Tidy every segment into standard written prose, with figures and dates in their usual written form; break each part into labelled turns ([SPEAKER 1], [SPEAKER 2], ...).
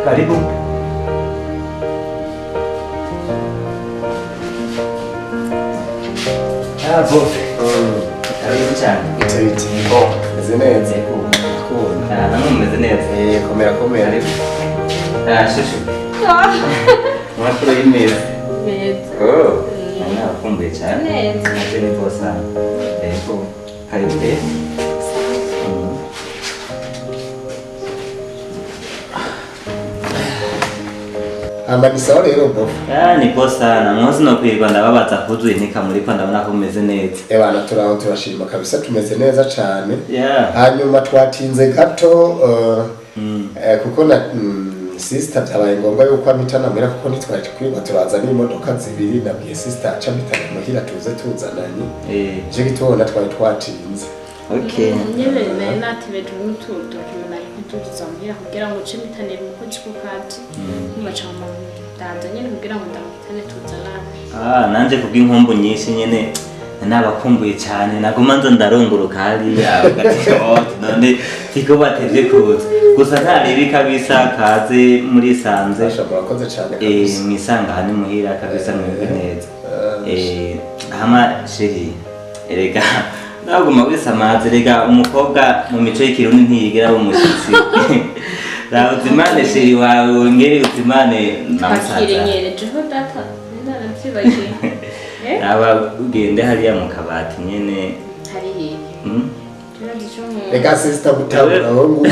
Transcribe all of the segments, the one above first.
[SPEAKER 1] Karibu. Ah, bofe. Karibu cyane.
[SPEAKER 2] Iti.
[SPEAKER 1] Bo.
[SPEAKER 2] Meze neza.
[SPEAKER 1] Yego.
[SPEAKER 2] Kubona.
[SPEAKER 1] Ah, namwe mumeze neza.
[SPEAKER 2] Eh, komera komera.
[SPEAKER 1] Karibu. Ah, shushu. Amakuru y'imeza.
[SPEAKER 3] Meza.
[SPEAKER 1] Oh. Nari nabakumbuye cyane.
[SPEAKER 3] Neza.
[SPEAKER 1] Nabyo ni bosa. Yego. Karibu rero.
[SPEAKER 2] Amba ni sawa rero bofe.
[SPEAKER 1] Ah, ni bosa. Na mwozi no kwirwa ndababaza kuzuye ntikamuriko ndabona ko mumeze neza.
[SPEAKER 2] Ebana turaho turashima kabisa, tumeze neza cyane.
[SPEAKER 1] Yeah.
[SPEAKER 2] Hanyuma twatinze gato kuko na sister byabaye ngombwa yuko ampitana muhira, kuko ntitwari kwirirwa turaza n'imodoka zibiri. Nabwiye sister aca ampitana muhira tuze tuzananye. Je gitubona twari twatinze.
[SPEAKER 1] Okay.
[SPEAKER 3] Nyene nari natebeje n'utu document nari kutuzuza muhira kugira ngo nce mpitanire umukozi ku kazi. Nbaca mu ndaza nyene kugira ngo ndamuhitane tuzanane.
[SPEAKER 1] Ah, nanje kubw'inkumbu nyinshi nyene nabakumbuye cyane, naguma nza ndarunguruka hariya bagati, "Oh, none siko batevye kuza." Gusa nta ribi kabisa, kaze muri sanze.
[SPEAKER 2] Sasha, murakoze cyane kabisa.
[SPEAKER 1] Mwisanga hano muhira kabisa, mwebwe neza. Hama chéri, erega naguma wisamaza, erega umukobwa mu mico y'ikirundi ntiyigera aba umushitsi. Raba uzimane chéri wawe, wongere uzimane na musaza.
[SPEAKER 3] Twakirenyerejeho data, naravyibagiye. Eh?
[SPEAKER 1] Raba ugende hariya mu kabati nyene.
[SPEAKER 3] Hari hehe? Turazi ico nkunda.
[SPEAKER 2] Reka sister mutabura wowe ngubu,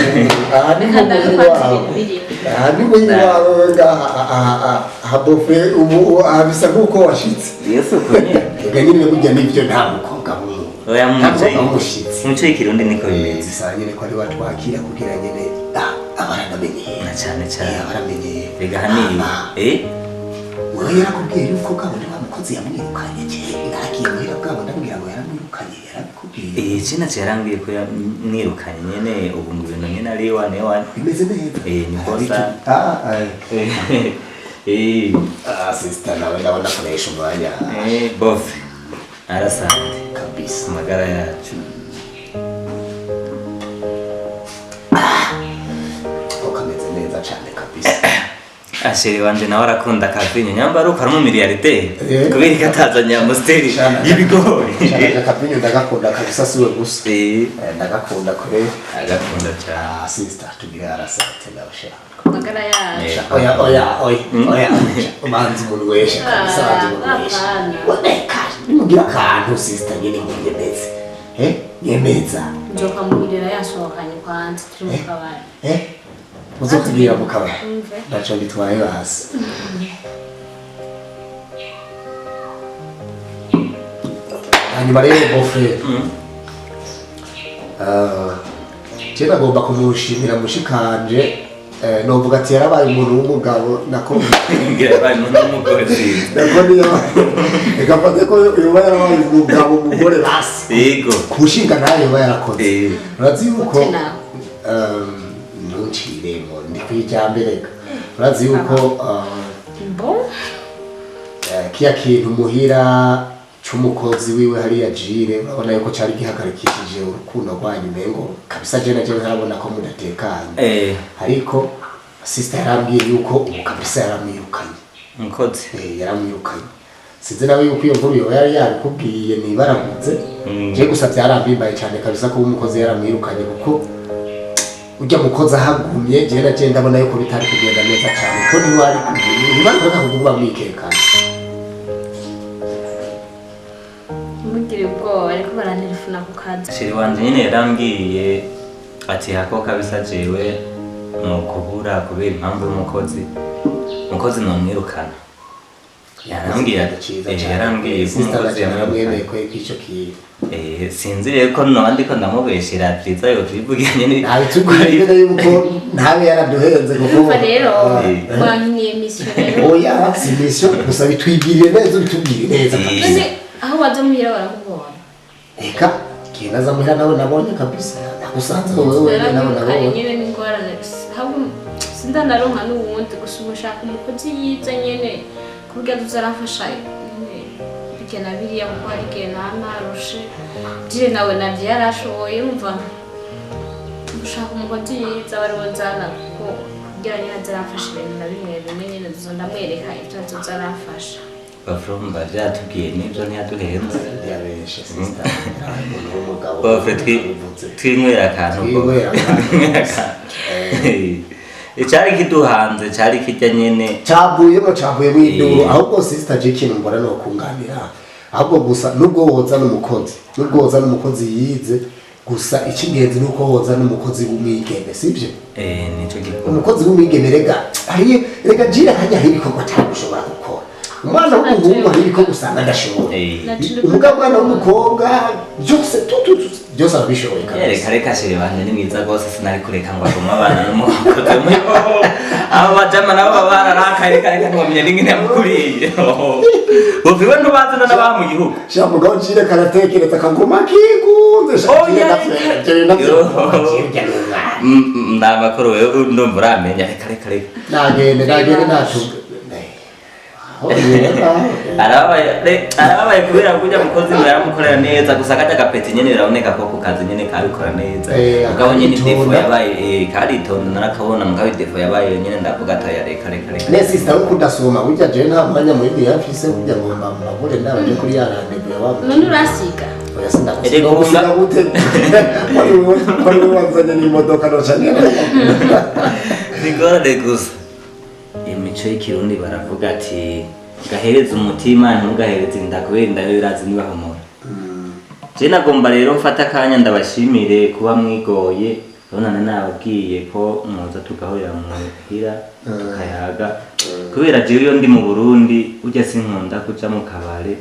[SPEAKER 2] aha ni
[SPEAKER 3] Reka
[SPEAKER 2] mu
[SPEAKER 3] ndagufata
[SPEAKER 2] iwawe.
[SPEAKER 3] ibintu birimo.
[SPEAKER 2] Aha ni mu iwawe ngaha, aha aha bofe, ubu aha bisa nk'uko washitse.
[SPEAKER 1] Yesu uko nyene.
[SPEAKER 2] Reka nyine burya nibyo, nta mukobwa w'umuntu,
[SPEAKER 1] Oya, mu
[SPEAKER 2] nta
[SPEAKER 1] mico
[SPEAKER 2] mukobwa w'umushitsi.
[SPEAKER 1] mu mico y'ikirundi niko bimeze.
[SPEAKER 2] Bisa nyine ko ari watwakira kugira nyine abaramenyeye.
[SPEAKER 1] Na cane cane.
[SPEAKER 2] Abaramenyeye.
[SPEAKER 1] Rega hani
[SPEAKER 2] Wewe yarakubwiye yuko bwabo wa mukozi yamwirukanye? Je naragiye muhira bwabo ndamubwira ngo yaramwirukanye, yarabikubwiye?
[SPEAKER 1] Eh, je yarambwiye ko yamwirukanye nyene, ubu ngo ibintu nyene ari wane wane.
[SPEAKER 2] Bimeze neza.
[SPEAKER 1] Eh, ni bosa.
[SPEAKER 2] Ah, sister nawe ndabona akoresha umwanya.
[SPEAKER 1] Eh, bofe arasante.
[SPEAKER 2] Kabisa.
[SPEAKER 1] Amagara yacu.
[SPEAKER 2] Ko kameze neza cyane kabisa.
[SPEAKER 1] Ah, chéri wanje nawe arakunda akavinyo, nyamba ari uko ari umumiliyarderi, kubera ko atazanye Amstel y'ibigori.
[SPEAKER 2] Cyane, akavinyo ndagakunda kabisa, siwe gusa. Eh, ndagakunda kure.
[SPEAKER 1] Agakunda cyane.
[SPEAKER 2] Ah, sister, tugire arasante nawe sha.
[SPEAKER 3] Amagara yacu.
[SPEAKER 2] Oya oya oya oya, umanza umuntu wesha kabisa, banza umuntu wesha.
[SPEAKER 3] Apana.
[SPEAKER 2] Weka nimugira akantu sister nyine munyemeze, eh, nyemeza.
[SPEAKER 3] Nzokamugirira yasohokanye kwanza turi mu kabari.
[SPEAKER 2] Eh, uzotubwira mu kabari.
[SPEAKER 3] Umve.
[SPEAKER 2] Ndaco bitwaye basi. Hanyuma rero beau-frère, je nagomba kumushimira mushikanje. Novuga ati yarabaye umuntu w'umugabo nako.
[SPEAKER 1] Ngira yabaye umuntu w'umukozi.
[SPEAKER 2] Nako niyo reka mfate ko yoba yarabaye umugabo umugore basi. Kushinga nayo yoba yarakoze. Urazi yuko
[SPEAKER 3] Gute nawe?
[SPEAKER 2] Ntunciremo, ndi kwijambere. Reka, urazi yuko
[SPEAKER 3] Bon.
[SPEAKER 2] Kiya kintu muhira c'umukozi wiwe hariya jire, urabona yuko cari gihagarikishije urukundo rwanyu, umengo kabisa je na jewe ntarabona ko mudatekanye. Ariko sister yarambwiye yuko ubu kabisa yaramwirukanye.
[SPEAKER 1] Umukozi.
[SPEAKER 2] Eh, yaramwirukanye. Sinzi nawe yuko iyo nkuru yoba yari yabikubwiye nibaraguze. Je gusa byarambimbaye cyane kabisa kuba umukozi yaramwirukanye, kuko ujya mukozi ahagumye, je na je ndabona yuko bitari kugenda neza cyane, ko ntiwari ntibari kureka kuguma mwikekana.
[SPEAKER 3] Ntimugire ubwoba, ariko barantelefona ku kazi.
[SPEAKER 1] Chéri wanje nyine yarambwiye ati hako kabisa jewe ni ukubura kubera impamvu y'umukozi, umukozi nomwirukana. Yarambwiye
[SPEAKER 2] Cyiza
[SPEAKER 1] ati
[SPEAKER 2] cyane.
[SPEAKER 1] yarambwiye ko
[SPEAKER 2] Sister
[SPEAKER 1] umukozi
[SPEAKER 2] naje naramwemeye
[SPEAKER 1] yamwirukanye.
[SPEAKER 2] ko icyo kintu.
[SPEAKER 1] Eh, sinzi rero ko noba ndiko ndamubeshera, vyiza yovyivugira nyene.
[SPEAKER 2] Ntabitubwiye nyine yuko ntabe yaraduhenze kuko
[SPEAKER 3] Urumva rero
[SPEAKER 1] Eh.
[SPEAKER 3] wankiniye mission rero.
[SPEAKER 2] Oya, si mission gusa, bitwibwiriye neza, ubitubwire neza kabisa.
[SPEAKER 3] None aho waza muhira barakubona?
[SPEAKER 2] Eka genda aza muhira nawe nabonye kabisa nagusanze wowe wenyine nawe
[SPEAKER 3] Naramwirukanye.
[SPEAKER 2] nabonye.
[SPEAKER 3] Nyene n'ingorane, ahubwo sindanaronka n'uwundi. Gusa ubu nshaka umukozi yiza nyene kuburyo azoza aramfasha nyene Bijya na biriya kuko hari igihe naba narushe. Jire nawe nabyo yarashoboye, umva gushaka umukozi yiza aba ariwe nzana, kuko kugira nyine aze aramfasha ibintu na bimwe bimwe nyine nzo ndamwereka ibyo azoza aramfasha.
[SPEAKER 1] Bafurumba vyatubwiye nivyo, ntiyaduhenze.
[SPEAKER 2] Ntiyabeshe sister, umuntu w'umugabo.
[SPEAKER 1] Bafure twinywera akantu.
[SPEAKER 2] Twinywera akantu.
[SPEAKER 1] Twinywera akantu. Icari kiduhanze cari kirya nyene.
[SPEAKER 2] Cavuyemo induru.
[SPEAKER 1] Eh.
[SPEAKER 2] Ahubwo sister, je ikintu mbona no kunganira, ahubwo gusa nubwo woza n'umukozi yize, gusa icy'ingenzi nuko woza n'umukozi w'umwigeme, sibyo?
[SPEAKER 1] Eh, nico gikuru.
[SPEAKER 2] Umukozi w'umwigeme rega hariyo, rega jira hajya hari ibikorwa cyane ushobora gukora umwana w'umuhungu, hari ibikorwa usanga adashoboye. Umugabo, umwana w'umukobwa byose tu byose arabishoboye kabisa.
[SPEAKER 1] Reka reka, chéri wanje ni mwiza rwose, sinari kureka ngo agume abana n'umukozi muri abo bajama nabo baba bararakaye. Reka reka, ntiwamenya n'ingene yamukuriye. Uviwe ntubazi n'abaha mu gihugu.
[SPEAKER 2] Sha mugabo, jire karatekereza kaguma kigunze sha.
[SPEAKER 1] Oh,
[SPEAKER 2] Jire
[SPEAKER 1] yeah,
[SPEAKER 2] navyo
[SPEAKER 1] yeah.
[SPEAKER 2] jire navyo
[SPEAKER 1] Yo.
[SPEAKER 2] jire n'umwana.
[SPEAKER 1] Nta makuru wewe ndumva uramenya. Reka reka reka.
[SPEAKER 2] Nagende natunga.
[SPEAKER 1] Arababaye kubera ko ujya mukozi ngo yaramukorera neza, gusa kajya gapeti nyene biraboneka ko ku kazi nyene kabikora neza. Mugabo nyene
[SPEAKER 2] akaritonda.
[SPEAKER 1] Défaut yabaye, karitonda narakabona, mugabo défaut yabaye nyene ndavuga ati oya, reka reka reka.
[SPEAKER 2] Ne sister, uko udasoma burya, jewe nta mwanya munini yafise burya ngo mbabure ndabaje kuri ya rendez-vous ya wa.
[SPEAKER 3] None urasiga?
[SPEAKER 2] Oya, sindagusiga.
[SPEAKER 1] Erega
[SPEAKER 2] Gusiga gute? Wari wanzanye n'imodoka noca ngenda.
[SPEAKER 1] Bigorane gusa imico y'ikirundi baravuga ati gahereze umutima ntugahereze inda, kubera inda yo irazi ntibahumura. Je nagomba rero mfata akanya ndabashimire kuba mwigoye. Urabona nababwiye ko muza tugahurira muhira tukayaga, kubera jewe iyo ndi mu Burundi burya sinkunda kuja mu kabare,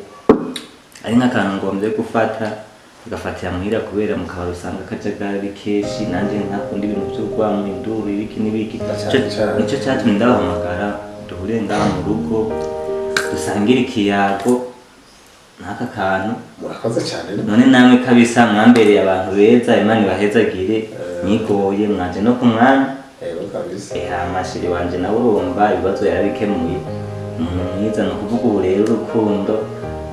[SPEAKER 1] ari nk'akantu ngombye gufata tugafatira muhira, kubera mu kabari usanga akajagari kenshi, nanje ntakunda ibintu vy'urwamo, induru, ibiki n'ibiki.
[SPEAKER 2] Cane cane.
[SPEAKER 1] Nico catumye ndabahamagara duhure ngaha mu rugo dusangire ikiyago n'aka kantu.
[SPEAKER 2] Murakoze cyane.
[SPEAKER 1] None namwe kabisa mwambereye abantu beza, Imana ibahezagire, mwigoye mwaje no ku mwanya.
[SPEAKER 2] Yego kabisa.
[SPEAKER 1] Hama chéri wanje nawe urumva ibibazo yarabikemuye, umuntu mwiza. Ni ukuvuga ubu rero urukundo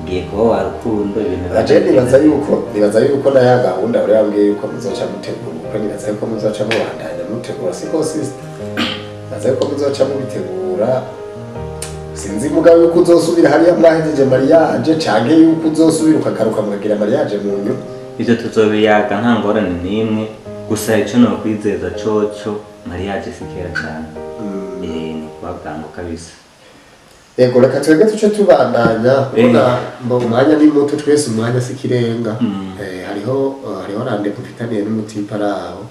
[SPEAKER 1] ngiye kuba wa rukundo ibintu.
[SPEAKER 2] Aje nibaza yuko na ya gahunda uri wambwiye yuko muzoca mutegura ubukwe, nibaza yuko muzoca mubandanya mutegura, siko sister? Nibaza yuko muzoca mubitegura. Sinzi mugabo yuko uzosubira hariya mwahejeje mariage, canke yuko uzosubira ukagaruka mukagira mariage mu nyuma.
[SPEAKER 1] Ivyo tuzobiyaga, nta ngorane n'imwe. Gusa ico nokwizeza coco, mariage si kera cane. Ni kuba bwangu kabisa.
[SPEAKER 2] Yego, reka twebwe tuce tubandanya kuko mbo umwanya ni muto, twese umwanya si ikirenga. Hariho rendez-vous mfitaniye n'umutipe ari aho.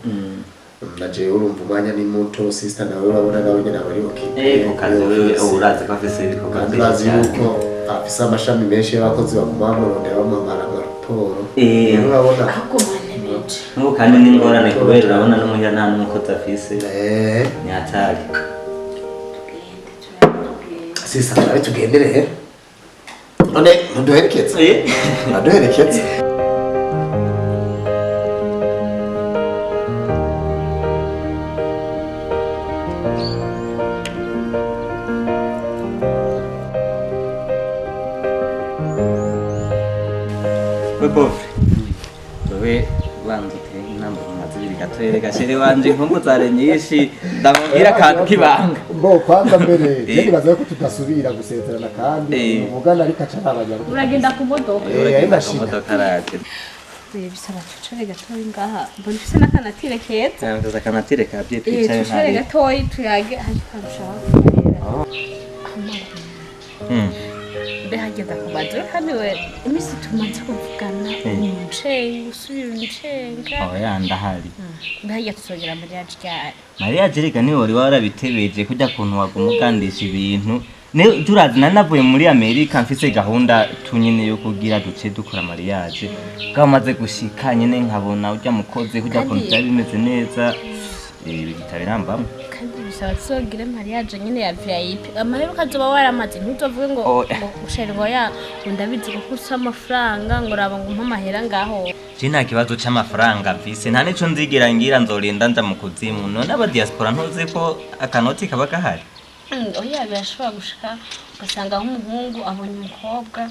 [SPEAKER 2] Na jewe urumva umwanya ni muto, sister nawe urabona nawe nyene aba ari occupé.
[SPEAKER 1] Ku kazi wewe uba urazi ko afise ibikorwa
[SPEAKER 2] Kandi
[SPEAKER 1] vyinshi
[SPEAKER 2] urazi
[SPEAKER 1] cane.
[SPEAKER 2] yuko afise amashami menshi y'abakozi baguma bamurondera bamuhamara amaraporo. Rero urabona.
[SPEAKER 3] Ahubwo mwanebeje.
[SPEAKER 1] N'ubu kandi n'ingorane, kubera urabona n'umuhira nta n'umukozi afise. Ni hatari.
[SPEAKER 3] Tugende turabitugende.
[SPEAKER 2] Sister, turabe tugendere he none, ntuduherekeze? Uraduherekeze.
[SPEAKER 1] We pauvre, wewe banza utere intambwe mu mazibiri gatoya. Chéri wanje inkumbu zare nyinshi, ndamubwira akantu k'ibanga.
[SPEAKER 2] Bo kwanza mbere je nibaza ko tudasubira gusezerana kandi muvugana ariko aca abanyaruka.
[SPEAKER 3] Uragenda ku modoka?
[SPEAKER 2] Ayo mashina.
[SPEAKER 1] Modoka araje.
[SPEAKER 3] Bisaba twicare gatoyi ngaha, mbona ufise n'akanatire keza.
[SPEAKER 1] Mvuze akanatire kabye, twicare.
[SPEAKER 3] Twicare
[SPEAKER 1] Ntari
[SPEAKER 3] gatoyi tuyage, hari akantu ushaka kubarira. Mbe hagenda kubaza kandi we, iminsi tumaze kuvugana umucenga usubira umucenga.
[SPEAKER 1] Oya, ndahari.
[SPEAKER 3] Mbe hajya tuzogera muri yacu ryari?
[SPEAKER 1] Mariya jerega niwe wari warabitebeje kujya kuntu waguma ugandisha ibintu. Ne turazi nari navuye muri Amerika mfise gahunda tunyene yo kugira duce dukora mariage, bwa maze gushika nyene nkabona urya mukozi kujya kuntu byari bimeze neza, bihita birambamwo.
[SPEAKER 3] Kandi bisaba tuzogire mariage nyine ya VIP, amahera ukazoba waramaze, ntuzovuge ngo
[SPEAKER 1] Oh.
[SPEAKER 3] ngo chéri ngo ya ngo ndabizi ko ufise amafaranga, ngo raba ngo umpe amahera ngaho.
[SPEAKER 1] Je nta kibazo c'amafaranga mfise, nta nico nzigera ngira, nzorinda nja mu kuzimu. None aba diaspora ntuzi ko akanoti kaba gahari?
[SPEAKER 3] Oya, birashobora gushika ugasanga nk'umuhungu abonye umukobwa,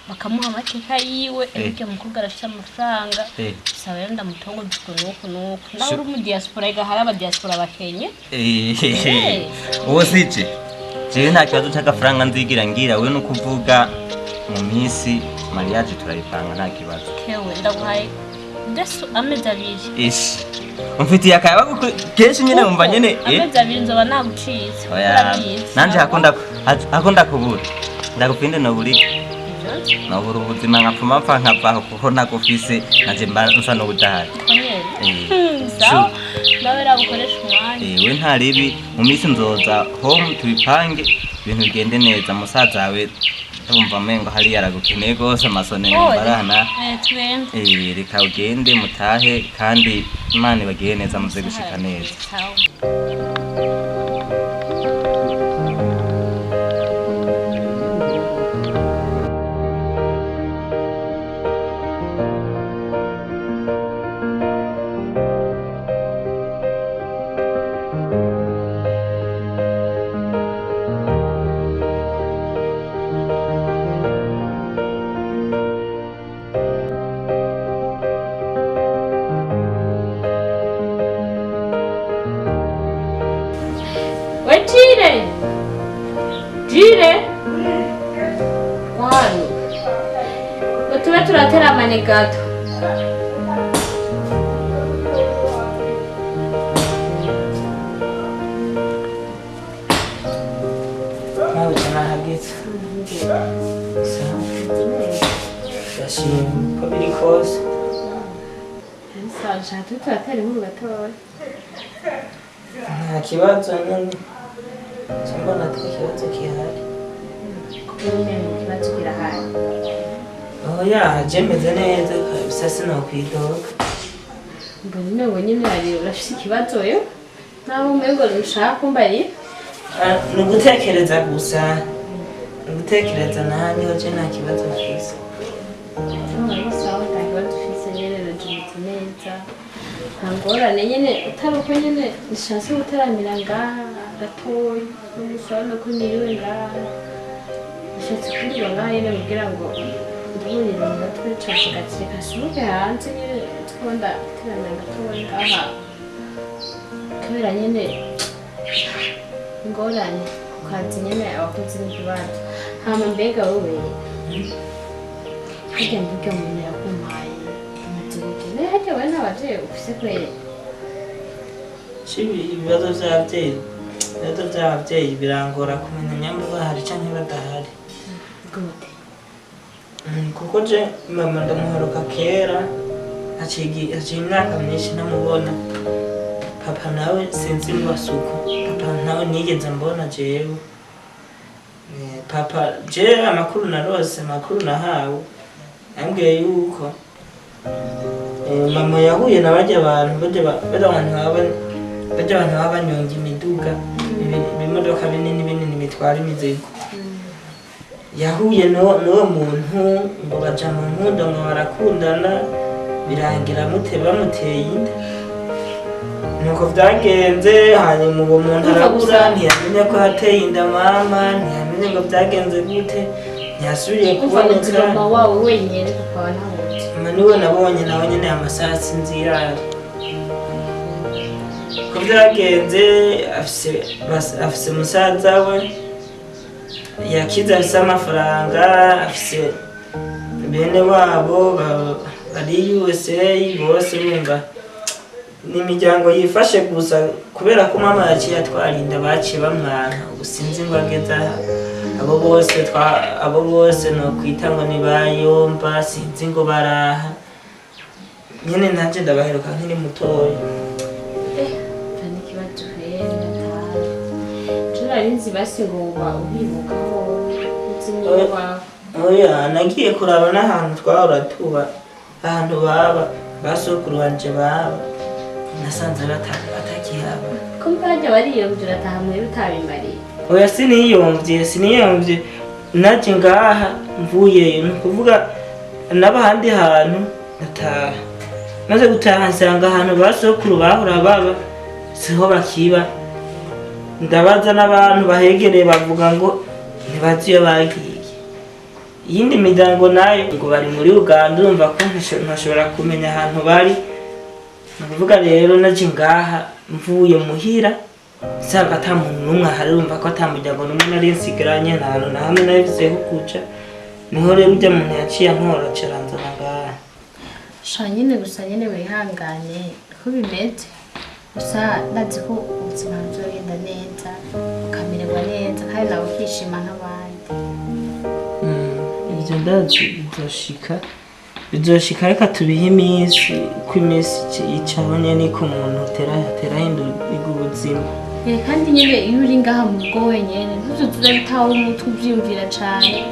[SPEAKER 3] bakamuha amateka yiwe, burya umukobwa arafite amafaranga, saba rero ndamutongo uku n'uku n'uku. Nawe uri mu diaspora, ega hari abadiaspora bakenye.
[SPEAKER 1] Uwo sije jewe nta kibazo c'agafaranga nzigira ngira. We nukuvuga mu minsi mariage turayipanga, nta kibazo.
[SPEAKER 3] Kewe, ndaguhaye desu amezi 2.
[SPEAKER 1] Ishi, umfitiye akayabagu kenshi nyene, wumva nyene.
[SPEAKER 3] Amezi 2 nzoba nagucitse.
[SPEAKER 1] Oya.
[SPEAKER 3] Urabizi.
[SPEAKER 1] Nanje hakunda kubura ndagupfinde noburi.
[SPEAKER 3] Ivyo nzi.
[SPEAKER 1] Nobura ubuzima nkapfuma mpfa nkavaho, kuko ntagufise nanje mba nsa n'ubudahari.
[SPEAKER 3] Ko nyene.
[SPEAKER 1] Sawa.
[SPEAKER 3] Sawa, nawe rabukoresha umwanya.
[SPEAKER 1] We nta ribi, mu minsi nzoza home tubipange, ibintu bigende neza. Musaza wawe ndumva mengo hariya aragukeneye rwose, amasone numva.
[SPEAKER 3] Tugende.
[SPEAKER 1] Reka ugende mutahe, kandi Imana ibagire neza, muze gushika neza.
[SPEAKER 3] Sawa. We Jire! Jire! Wano. Ngo tube turateramane gato.
[SPEAKER 4] Nawe nahageze. Sawa, ndashima uko biri kose.
[SPEAKER 3] Sawa, tube turatera inkuru gatoya.
[SPEAKER 4] Nta kibazo nyine, mbona ata kibazo gihari.
[SPEAKER 3] Kuko nyine ikibazo kirahari.
[SPEAKER 4] Oya, je meze neza kabisa, sinokwidoga.
[SPEAKER 3] Mbona umengo nyine hari urafise ikibazo yo. Naho umengo ntushaka kumbarira.
[SPEAKER 4] Ah, ni ugutekereza gusa, ni ugutekereza, nanjye je nta kibazo mfise.
[SPEAKER 3] Sawa sawa, nta kibazo ufise nyene, rajimeze neza. Nta ngorane nyene, utari uko nyene nishatse gutaramira ngaha gatoya, n'umunsi urabona ko niriwe ngaha. Nishatse kwirirwa ngaha nyene kugira ngo nduhurire mu mutwe, cavuga ati reka nsohoke hanze nyene two ndateramira gatoya ngaha. Kubera nyene ingorane ku kazi nyene, abakozi n'ikibazo. Hama mbega wowe, harya mbuga umuntu yakumpaye umaze gute? Harya wowe nta bavyeyi ufise kweri?
[SPEAKER 4] Cibi ibibazo vy'abavyeyi, ibibazo vy'abavyeyi birangora kumenya nyamba bahari canke badahari.
[SPEAKER 3] Gute?
[SPEAKER 4] Kuko je mama ndamuheruka kera, haciye imyaka myinshi ntamubona. Papa nawe sinzi ngo asuku, papa nawe nigeze mbona jewe. Papa je amakuru narose, amakuru nahawe, yambwiye yuko mama yahuye na barya bantu, barya bantu baba banyonga imiduga, ibimodoka binini binini bitwara imizigo. Yahuye n'uwo muntu, ngo baja mu nkundo, ngo barakundana, birangira bamuteye inda. Nuko vyagenze. Hanyuma uwo muntu
[SPEAKER 3] Urumva
[SPEAKER 4] arabura,
[SPEAKER 3] gusa-
[SPEAKER 4] ntiyamenye ko yateye inda mama, ntiyamenye ngo vyagenze gute, ntiyasubiriye
[SPEAKER 3] Umva, uzi
[SPEAKER 4] kuboneka.
[SPEAKER 3] Mama wawe wenyine, papa wawe ntawuzi?
[SPEAKER 4] Mama niwe nabonye, nawe nyene amasaha sinzirara ko vyagenze. Afise musaza we yakize, afise amafaranga, afise bene wabo bari USA bose. Bumva ni imiryango yifashe gusa. Kubera ko mama yaciye atwara inda, baciye bamwanka. Ubu sinzi ngo ageze aha. Abo bose abo bose nokwita ngo ni bayomba, sinzi ngo baraha nyene. Nanje ndabaheruka nkiri mutoya.
[SPEAKER 3] Mva n'ikibazo rero ndataha je nari nzi basi ngo uba ubibukaho, nzi niba wawe.
[SPEAKER 4] Oya, nagiye kuraba n'ahantu twahora tuba, ahantu baba basokuru banje baba, nasanze batakihaba.
[SPEAKER 3] Ko mbajya bariyomvye, urataha muhira utabimbariye?
[SPEAKER 4] Oya, siniyumvye, siniyumvye. Naje ngaha mvuyeyo, ni ukuvuga n'abahandi hantu ndataha. Maze gutaha nsanga ahantu basokuru bahora baba siho bakiba. Ndabaza n'abantu bahegereye, bavuga ngo ntibazi iyo bagiye. Iyindi miryango nayo ngo bari muri Uganda. Urumva ko ntashobora kumenya ahantu bari. Ni ukuvuga rero naje ngaha mvuye muhira nsanga ata muntu n'umwe ahari. Urumva ko ata muryango n'umwe nari nsigaranye, nta hantu na hamwe nari mfise ho kuja. Niho rero urya muntu yaciye antora, aca aranzana ngaha.
[SPEAKER 3] Sha nyine, gusa nyine wihangane ko bimeze. Gusa ndazi ko ubuzima buzogenda neza, ukamererwa neza kandi nawe ukishima nk'abandi.
[SPEAKER 4] Ibyo ndazi bizoshika, bizoshika. Reka tubihe iminsi, uko iminsi icaho nyene niko umuntu atera ahindura ubuzima.
[SPEAKER 3] Kandi nyine iyo uri ngaha mu rugo wenyene, ntuzoze urabitaho umutwe uvyiyumvira cane.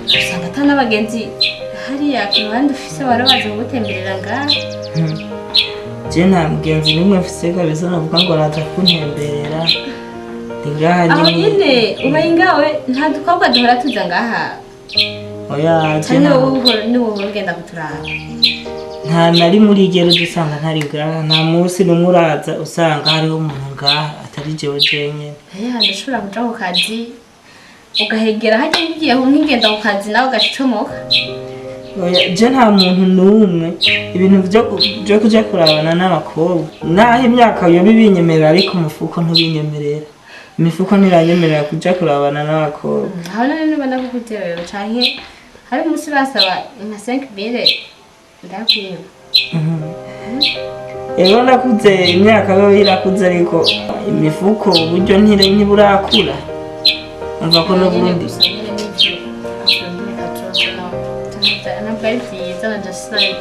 [SPEAKER 3] Usanga ata n'abagenzi hariya ku ruhande ufise bahora baza kugutemberera ngaha.
[SPEAKER 4] Je nta mugenzi n'umwe mfise kabisa navuga ngo araza kuntemberera. Ni ngaha
[SPEAKER 3] Aho
[SPEAKER 4] nyene.
[SPEAKER 3] Nyine ubaye ngawe, nta dukobwa duhora tuza ngaha?
[SPEAKER 4] Oya, je
[SPEAKER 3] Canke
[SPEAKER 4] nta
[SPEAKER 3] wowe ni wowe ugenda kuturaba?
[SPEAKER 4] Nta nari muri igero usanga ntari ngaha. Nta munsi n'umwe uraza usanga hariho umuntu ngaha atari jewe jenyene.
[SPEAKER 3] Eya, ndashobora kuja ku kazi ugahegera hajya ngiye nkigenda ku kazi, nawe ugacomoka.
[SPEAKER 4] Oya, je nta muntu n'umwe. Ibintu vyo kuja kurabana n'abakobwa, naho imyaka yoba ibinyemerera, ariko umufuko ntubinyemerera, imifuko ntiranyemerera kuja kurabana n'abakobwa.
[SPEAKER 3] Aho none niba nakukuterewe canke hari umunsi basaba nka 5000, ndakwima.
[SPEAKER 4] Ego, nakuze, imyaka yo irakuze, ariko imifuko uburyo ntiburakura. Umva ko
[SPEAKER 3] Nyene
[SPEAKER 4] n'ubundi
[SPEAKER 3] gusa nyene nivyo ntabwo ari vyiza. Nanje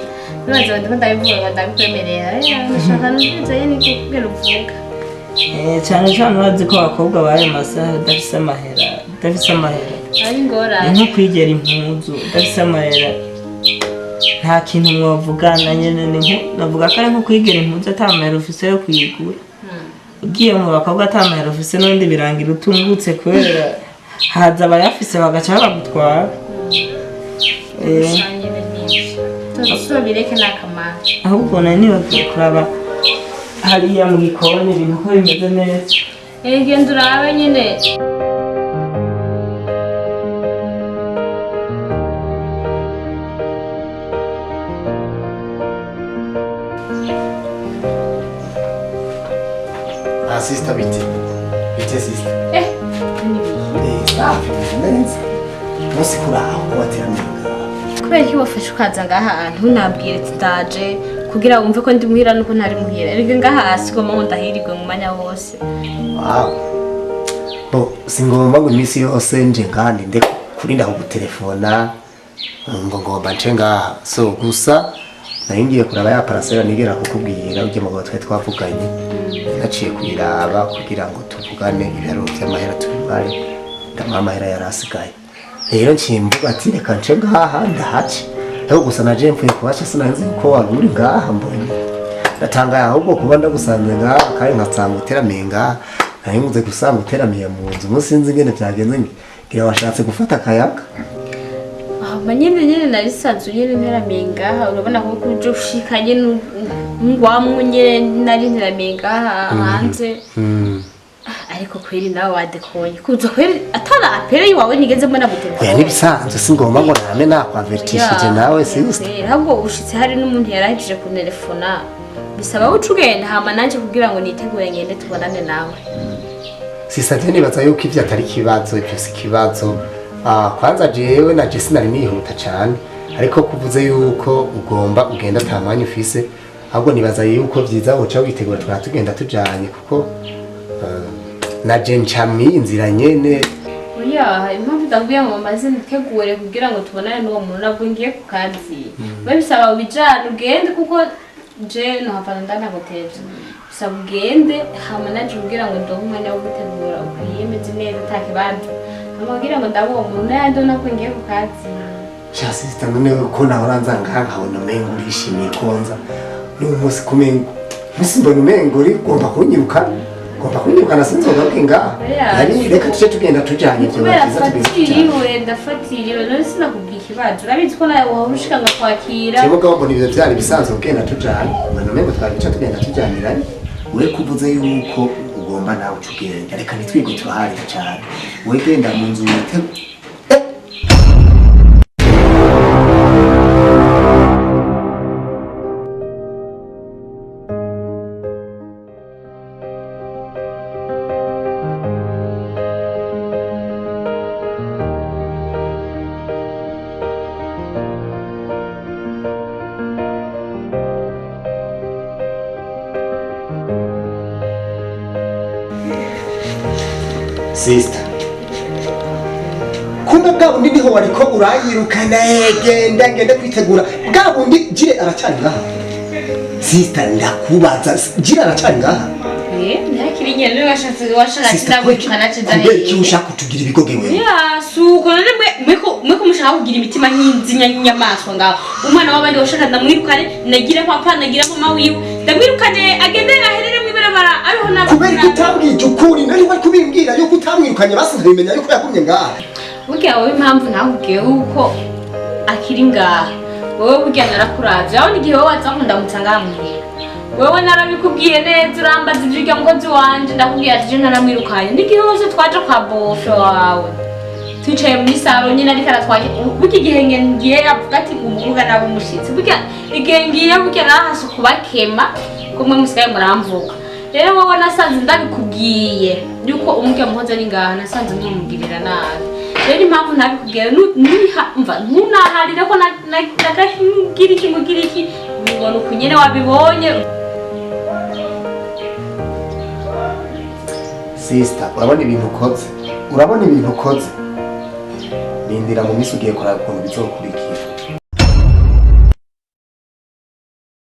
[SPEAKER 3] nibaza ndiko ndabivuga ngo ndabikwemerera. Oya, ndashaka numviriza nyene kubwira uvuga.
[SPEAKER 4] Cane cane urazi ko abakobwa b'ayo masaha udafise amahera, udafise amahera
[SPEAKER 3] ari
[SPEAKER 4] ni
[SPEAKER 3] ingorane.
[SPEAKER 4] Nko kwigera impuzu udafise amahera, nta kintu mwavugana nyene. Ni nko navuga ko ari nko kwigera impuzu ata mahera ufise yo kuyigura. Ugiye mu bakobwa ata mahera ufise, n'ubundi birangira utungutse, kubera haza abayafise bagaca babagutwara.
[SPEAKER 3] Gusa nyene nivyo, tuzobireke n'akamaro.
[SPEAKER 4] Ahubwo nari nibagiwe kuraba hariya mu gikoni ibintu ko bimeze neza.
[SPEAKER 3] Genda urabe nyene.
[SPEAKER 2] Ah, sister, bite bite sister?
[SPEAKER 3] Nibihe?
[SPEAKER 2] Safi, bimeze neza. Umunsi kuri aho ko bateraniye ngaha?
[SPEAKER 3] Kubera iki wafashe ukaza ngaha ntunabwire ati ndaje, kugira wumve ko ndi muhira nuko ntari muhira? Erega ngaha sigomba ngo ndahirirwe mu mwanya wose.
[SPEAKER 2] Wow. Bo singomba ngo iminsi yose nje ngaha ninde kurinda kugutelefona ngo ngomba nce ngaha. So gusa nari ngiye kuraba ya parcelle nigera kukubwira, ujye mugabo twari twavuganye. Naciye kuyiraba kugira ngo tuvugane ibiharuro by'amahera tubibare, ndamuha amahera yari asigaye. Rero nciye mvuga ati reka nce ngaha ndahace. Ariko gusa naje mvuye kubaca, sinari ko wari uri ngaha. Mbonye ndatangaye ahubwo kuba ndagusanze ngaha kandi nkasanga uteramiye ngaha. Nari nkunze gusanga uteramiye mu nzu. Umunsi sinzi ingene byagenze, ngira washatse gufata akayaga.
[SPEAKER 3] Hama nyene narisanzwe nyene nteramiye ngaha. Urabona ko kuje ushika nyene ngwamwo nyene nari nteramiye ngaha hanze. Ariko kweri nawe wadekonye kuza kweri atara appel iwawe nigeze mbona mu
[SPEAKER 2] Oya,
[SPEAKER 3] telefone.
[SPEAKER 2] n'ibisanzwe, singomba ngo name nakwavertishije nawe, sister.
[SPEAKER 3] Ahubwo ushitse hari n'umuntu yarahejeje kuntelefona, bisaba uca ugenda, hama nanje kugira ngo nitegure ngende tubonane nawe.
[SPEAKER 2] Sister, je nibaza yuko ivyo atari ikibazo, ivyo si ikibazo. Ah, kwanza jewe na je sinari nihuta cane, ariko kuvuze yuko ugomba ugenda ata mwanya ufise, ahubwo nibaza yuko vyiza woca witegura tukaba tugenda tujanye, kuko na je nca mw'iyi nzira nyene.
[SPEAKER 3] Oya, impamvu ndakubwiye ngo maze nitegure kugira ngo tubonane n'uwo muntu, nabwo ngiye ku kazi, we bisaba ubijane ugende, kuko je nohavana ndanagutevye. Bisaba ugende, hama naje kugira ngo ndonke umwanya wo gutegura ukwiye, meze neza ata kibazo, hama kugira ngo ndabe uwo muntu nayandi nabwo ngiye ku kazi.
[SPEAKER 2] Sha sister, none ko nahora nza ngaha nkabona umengo urishimiye konza, n'uyu munsi kumengo musi mbona umengo uri ugomba kunyirukana, ugomba kunyirukana, sinzogaruke ngaha.
[SPEAKER 3] Oya.
[SPEAKER 2] Nari reka tuje tugenda tujanye, ivyo
[SPEAKER 3] Kubera
[SPEAKER 2] byiza tugenda tujanye.
[SPEAKER 3] fatiriwe, ndafatiriwe. None sinakubwiye ikibazo? Urabizi ko nawe wahora ushika ngakwakira.
[SPEAKER 2] Jewe mugabo mbona ivyo vyari bisanzwe kugenda tujanye, mbona umengo twabica tugenda tujaniranye. We kuvuze yuko ugomba nawe uca ugenda. Reka ntitwigwe turaharira cyane, wowe genda mu nzu wite. Sister, kumbe bwa bundi niho wariko urayirukana? Genda, ngende kwitegura. Bwa bundi Jire aracyari ngaha? Sister, ndakubaza, Jire aracyari ngaha?
[SPEAKER 3] Ntakiri nyene, washatse washaka
[SPEAKER 2] Sister,
[SPEAKER 3] ndamwirukana ciza.
[SPEAKER 2] Kubera iki ushaka kutugira ibigoge wewe?
[SPEAKER 3] Ya, suko none mwe ko mushaka kugira imitima nk'inzinya y'inyamaswa ngaho. Umwana w'abandi washaka ndamwirukane, nagira papa, nagira mama wiwe, ndamwirukane agende aherere mw'ibarabara abeho nabi.
[SPEAKER 2] Kubera ko utambwije ukuri, nari wari kubimbwira yuko utamwirukanye, basi nkabimenya yuko yagumye ngaha.
[SPEAKER 3] Burya wowe impamvu ntakubwiye yuko akiri ngaha, wowe burya narakuravye aho n'igihe wowe waza kundamutsa ngaha muhira. Wewe narabikubwiye neza, urambaza ivyo urya mukozi wanje, ndakubwiye ati je naramwirukanye. N'igihe hose twaje kwa beau-frère wawe, twicaye muri salon nyine ariko aratwaye. Burya igihe ngiye avuga ati ngo umuvuga nabi umushitsi, burya igihe ngiye burya narahashe kubakema kumwe musigaye muramvuga. Rero wowe nasanze ndabikubwiye yuko umurya muhoza ari ngaha, nasanze mwumugirira nabi. Rero impamvu ntabikubwiye, mva ntunaharire ko nakagira iki ngugira iki, ubibona uku nyene wabibonye.
[SPEAKER 2] Sister, urabona ibintu ukoze, urabona ibintu ukoze. Rindira mu minsi ugiye kuraba ukuntu bizokurikira.